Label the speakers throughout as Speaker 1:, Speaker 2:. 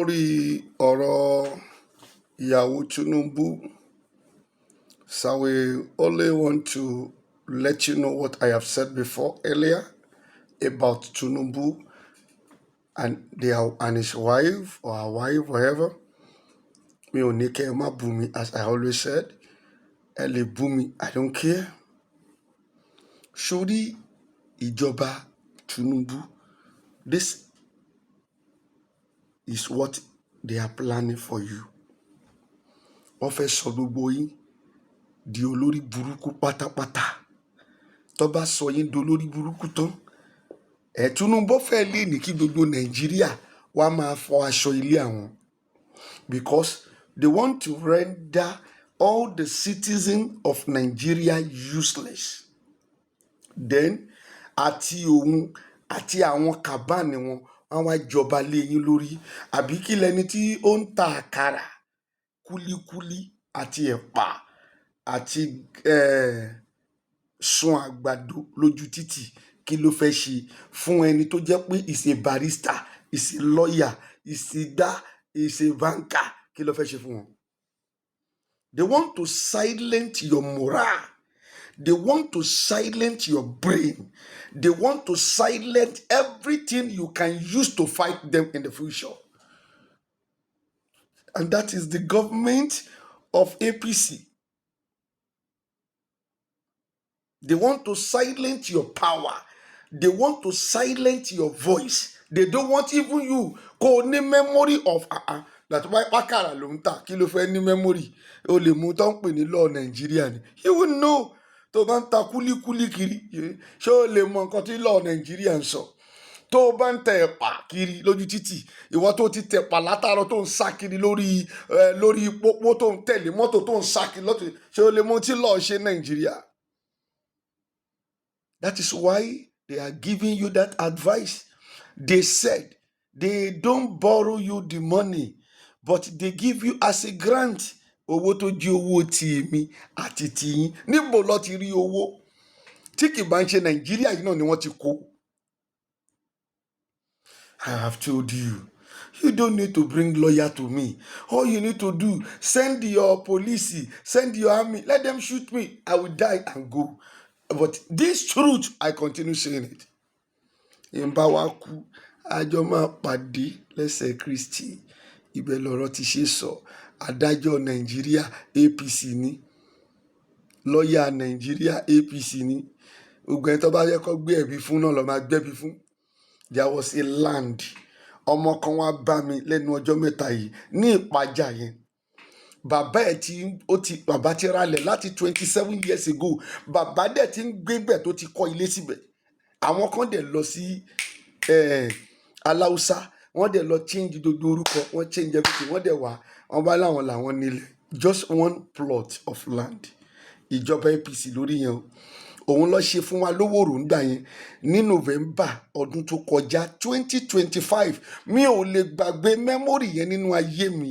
Speaker 1: Lórí ọ̀rọ̀ ìyàwó Tinubu, so I will only want to let you know what I have said before earlier about Tinubu and his wife or her wife, whatever. Mi ò ní kẹ́ ẹ má bú mi. As I always said, ẹ lè bú mi, I don't care. Sórí ìjọba Tinubu, this is what they are planning for you. Wọ́n fẹ́ sọ gbogbo yín di olórí burúkú pátápátá. Tó bá sọ yín di olórí burúkú tán ẹ̀, Tinubu fẹ́ lè ní kí gbogbo Nàìjíríà wá máa fọ aṣọ ilé àwọn, because they want to render all the citizens of Nigeria useless. Then àti òun àti àwọn cabal wọn, wọ́n wá jọba lé yín lórí. Àbí kí lẹni tí ó ń ta àkàrà, kúlíkúlí àti ẹ̀pà àti sun àgbàdo lójú títì, kí ló fẹ́ ṣe fún ẹni tó jẹ́ pé is a barrister, is a lawyer, is a gbá, is a banker? Kí ló fẹ́ ṣe fún wọn? They want to silence your morale. They want to silence your brain. They want to silence everything you can use to fight them in the future. And that is the government of APC. They want to silence your power. They want to silence your voice. They don't want even you kó o ní memory of that why pákàrà ló ń tà. Kí ló fẹ́ ní memory? O lè mú tó ń pè ní law Nàìjíríà ni. You will know. Tó bá ń ta kúlíkúlí kiri, ṣé o lè mọ nǹkan tí law Nàìjíríà ń sọ? Tó o bá ń tẹ ẹ̀pà kiri lójú títì, ìwọ tó ti tẹ̀pà látàárọ̀, tó ń sá kiri lórí ẹ lórí pópó, tó ń tẹ̀lé mọ́tò, tó ń sá kiri lọ́tọ̀, ṣé o lè mọ tí law ṣe Nàìjíríà? That is why they are giving you that advice. They said they don't borrow you the money, but they give you as a grant. Owó tó jí owó ti èmi àti tiyín, níbo lọ ti rí owó tí kì bá ń ṣe Nàìjíríà yìí náà ni wọ́n ti kó? I have told you, you don't need to bring lawyer to me. All you need to do, send your police, send your army, let them shoot me. I will die and go. But this truth, I continue saying it. N bá wa kú, àjọ máa pàdé lẹ́sẹ̀ Kristi. Ibẹ̀ lọ̀rọ̀ ti ṣe sọ. Adájọ́ Nàìjíríà, APC ní. Lọ́ọ̀yà Nàìjíríà, APC ní. Gbogbo ẹni tó bá yẹ kó gbé ẹ̀bí fún náà lọ́ máa gbẹ́bí fún. There was a land. Ọmọ kan wá bá mi lẹ́nu ọjọ́ mẹ́ta yìí ní Ìpàjà yẹn. Bàbá ẹ̀ tí ó ti, bàbá ti ralẹ̀ láti 27 years ago. Bàbá dẹ̀ ti ń gbébẹ̀, tó ti kọ́ ilé síbẹ̀. Àwọn kan dẹ̀ lọ sí Aláùsá, wọ́n dẹ̀ lọ change gbogbo orúkọ, wọ́n change everything. Wọ́n dẹ̀ wá, wọ́n bá láwọn làwọn nílẹ̀, just one plot of land. Ìjọba APC lórí yẹn o. Òun lọ ṣe fún wa lówòrò ńgbà yẹn ní November ọdún tó kọjá, 2025. Mi ò lè gbàgbé memory yẹn nínú ayé mi.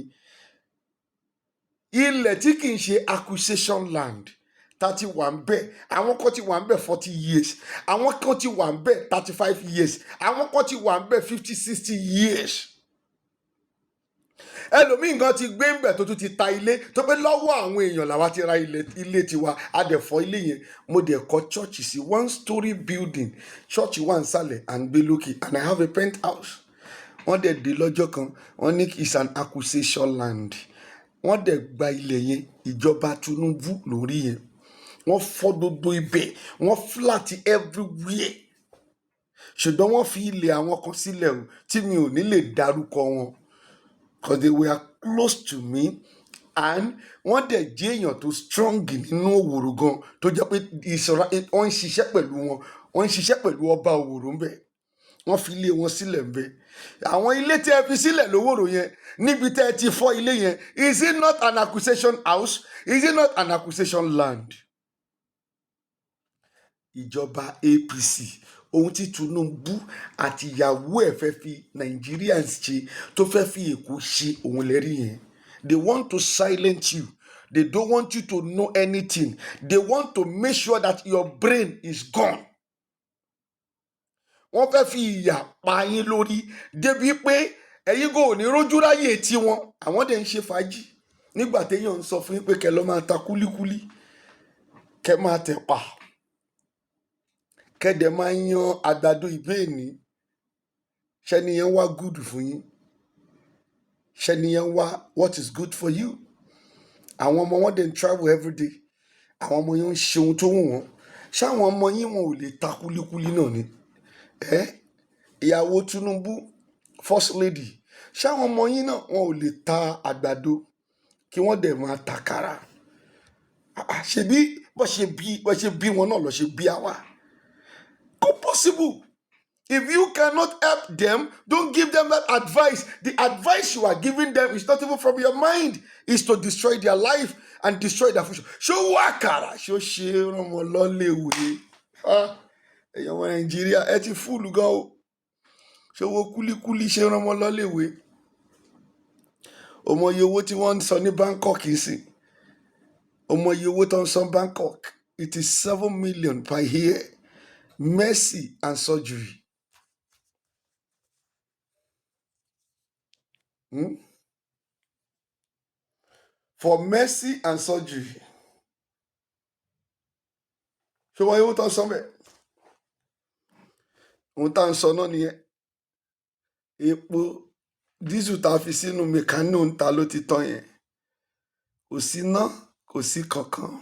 Speaker 1: Ilẹ̀ tí kì í ṣe acquisition land, tá ti wà ń bẹ̀, àwọn kan ti wà ń bẹ̀ 40 years, àwọn kan ti wà ń bẹ̀ 35 years, àwọn kan ti wà ń bẹ̀ 50, 60 years. Ẹlòmíì gan ti gbé ń bẹ̀, tó tún ti ta ilé, tó pé lọ́wọ́ àwọn èèyàn làwa ti ra ilé. Ilé tiwa, a dẹ̀ fọ́ ilé yẹn. Mo dẹ̀ kọ́ church sí, one story building. Church wà nísàlẹ̀, à ń gbé lókè, and I have a penthouse. Wọ́n dẹ̀ dé lọ́jọ́ kan, wọ́n ní it's an acquisition land. Wọ́n dẹ̀ gba ilẹ̀ yẹn. Ìjọba Tinubu lórí yẹn, wọ́n fọ́ gbogbo ibẹ̀, wọ́n flat everywhere. Ṣùgbọ́n wọ́n fi ilẹ̀ àwọn kan sílẹ̀ o, tí mi ò ní lè dárúkọ wọn, because they were close to me and wọ́n dẹ̀ jẹ́ èèyàn tó strong nínú Òwòrò gan, tó jẹ́ pé ìṣọ̀ra wọ́n ń ṣiṣẹ́ pẹ̀lú wọn, wọ́n ń ṣiṣẹ́ pẹ̀lú ọba Òwòrò ń bẹ̀. Wọ́n fi ilé wọn sílẹ̀ ń bẹ̀. Àwọn ilé tí ẹ fi sílẹ̀ lówòrò yẹn, níbi tẹ́ ẹ ti fọ́ ilé yẹn, is it not an acquisition house? Is it not an acquisition land? Ìjọba APC, ohun tí Tinubu àti ìyàwó ẹ̀ fẹ́ fi Nigerians ṣe, tó fẹ́ fi Èkó ṣe, òun lè rí yẹn. They want to silence you. They don't want you to know anything. They want to make sure that your brain is gone. Wọ́n fẹ́ fi ìyà pa yín lórí débi pé Ẹ̀yin kò ní rójú ráyè tiwọn, àwọn dẹ̀ ń ṣe fàájì nígbà téèyàn ń sọ fún yín pé kẹ́ lọ máa ta kúlíkúlí, kẹ́ máa tẹ̀pà, kẹ́ dẹ̀ máa yan àgbàdo ìbéèní. Ṣẹ́ni yẹn wá good fún yín? Ṣẹ́ni yẹn wá what is good for you? Àwọn ọmọ wọn dẹ̀ ń travel everyday. Àwọn ọmọ yẹn ń ṣe ohun tó wù wọ́n. Ṣáwọn ọmọ yín, wọn ò lè ta kúlíkúlí náà ni? Ẹ ìyàwó Tinubu, first lady, ṣáwọn ọmọ yín náà, wọn ò lè ta àgbàdo kí wọ́n dẹ̀ máa tàkàrà? Ah, ah, ṣebí bó ṣe bí wọn náà lọ ṣe bí àwa. Kò possible. If you cannot help them, don't give them that advice. The advice you are giving them is not even from your mind. It's to destroy their life and destroy their future. Ṣó wá àkàrà, ṣó ṣe rán wọn lọ́lẹ̀wé? Èèyàn ọmọ Nàìjíríà, ẹ ti fool gan o. Ṣé owó kúlíkúlí ṣe rán wọn lọ́lẹ̀wé? O mọ iye owó tí wọ́n ń sọ ní Bangkok sí? O mọ iye owó tó ń san Bangkok? It is 7 million per year, mercy and surgery. For mercy and surgery. Ṣé wọ́n iye owó tó ń san bẹ́ẹ̀? Ohun tá à ń sọ náà nìyẹn. Epo diesel tá a fi sínú mẹkánù ń ta ló ti tán yẹn. Kò sí ná, kò sí kankan.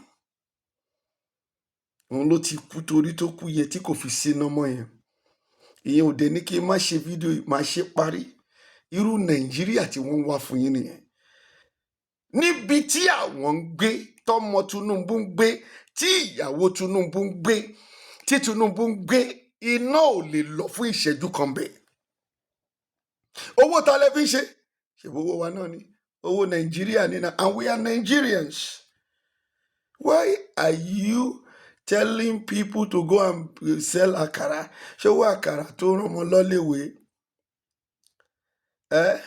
Speaker 1: Òun ló ti kú torí tó kú yẹn tí kò fi síná mọ́ yẹn. Ìyẹn ò dé ní kí n má ṣe fídíò yìí, máa ṣe parí. Irú Nàìjíríà tí wọ́n ń wá fún yín nìyẹn. Níbi tí àwọn ń gbé, tọmọ Tinubu ń gbé, tí ìyàwó Tinubu ń gbé, tí Tinubu ń gbé, iná ò lè lọ fún ìṣẹ́jú kan bẹ́ẹ̀. Owó ta lẹ fi ń ṣe? Ṣèbí owó wa náà ni, owó Nàìjíríà nínú, and we are Nigerians. Why are you telling people to go and sell àkàrà? Ṣé owó àkàrà tó rán ọmọ lọ́léèwé ẹ?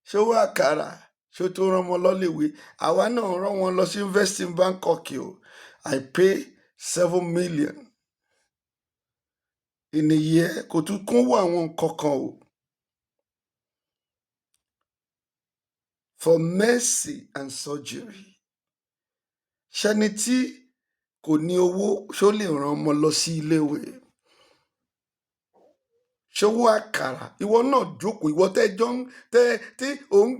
Speaker 1: Ṣé owó àkàrà, ṣé tó rán ọmọ lọ́léèwé? Àwa náà rán wọn lọ sí invest in Bangkok o. I pay 7 million in a year. Kò tún kúnwó àwọn nǹkan kan o, for mercy and surgery. Ṣẹni tí kò ní owó, ṣó lè rán ọmọ lọ sí iléèwé? Ṣòwò àkàrà, ìwọ náà jókòó, ìwọ tẹjọ ń tẹ tí ò ń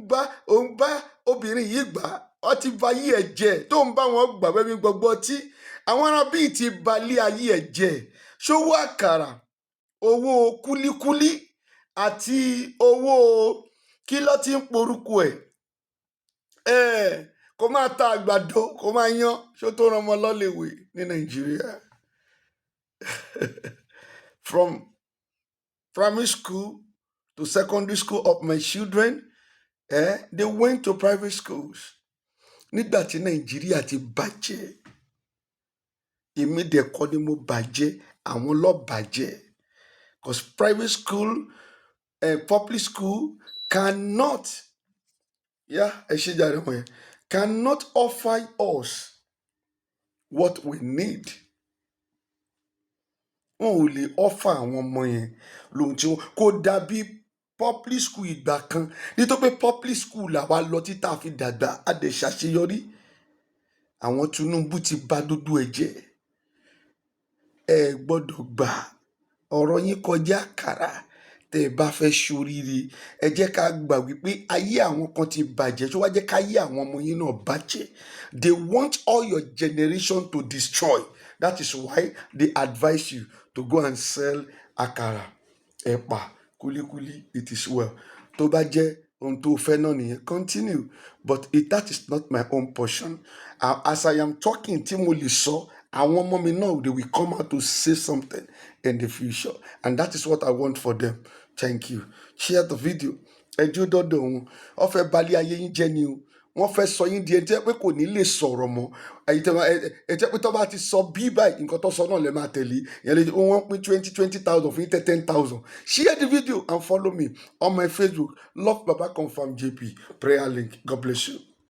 Speaker 1: bá obìnrin yìí gbà ọ ti ba ayé ẹ jẹ́, tó ń bá wọn gbà bẹ́ẹ̀ bí gbogbo ọtí àwọn ará bíi ti balẹ̀ ayé ẹ jẹ́. Ṣòwò àkàrà, owó kúlíkúlí àti owó kí ló ti ń porúkọ ẹ ẹ, kó máa ta àgbàdo, kó máa yan, ṣó tó rán ọmọ lọ́lẹ̀wé ní Nàìjíríà? From primary school to secondary school of my children, they went to private schools. Nígbà tí Nàìjíríà ti bàjẹ́, èmi dẹ̀ kọ́ ni mo bàjẹ́, àwọn ló bàjẹ́, because private school, public school cannot, yeah, ẹ ṣe jàre wọn yẹn, cannot offer us what we need. Wọn ò lè offer àwọn ọmọ yẹn lóhun tí wọn kò dàbí public school ìgbà kan, nítorí pé public school làwa lọ títà fi dàgbà, á dẹ̀ ṣàṣeyọrí. Àwọn Tinubu ti bà gbogbo ẹ̀ jẹ́. Ẹ gbọ́dọ̀ gbà ọ̀rọ̀ yín kọjá àkàrà. Tẹ́ ẹ bá fẹ́ ṣoríire, ẹ jẹ́ ká gbà wípé ayé àwọn kan ti bàjẹ́. Tó wá jẹ́ káyé àwọn ọmọ yín náà bàjẹ́? They want all your generation to destroy. That is why they advise you to go and sell àkàrà, ẹ̀pà, kúlíkúlí. It is well. Tó bá jẹ́ ohun tó fẹ́ náà nìyẹn, continue, but if that is not my own portion. As I am talking, tí mo lè sọ, àwọn ọmọ mi náà, they will come out to say something in the future, and that is what I want for them. Thank you. Share the video. Ẹjọ́ dọ́dọ̀ wọn. Wọ́n fẹ́ balẹ̀ ayé yín jẹ́ ni o. Wọ́n fẹ́ sọ yín di ẹni tí wọ́n pé kò ní lè sọ̀rọ̀ mọ́. Ẹ̀yin tẹ́ ẹ tẹ́ pé tó bá ti sọ bí báyìí, nǹkan tó sọ náà lè máa tẹ̀lé ìyẹn. Lè wọ́n pín 20,000 fún yín, tẹ́ 10,000. Share the video and follow me on my Facebook, Love Baba Confirm JP prayer link. God bless you.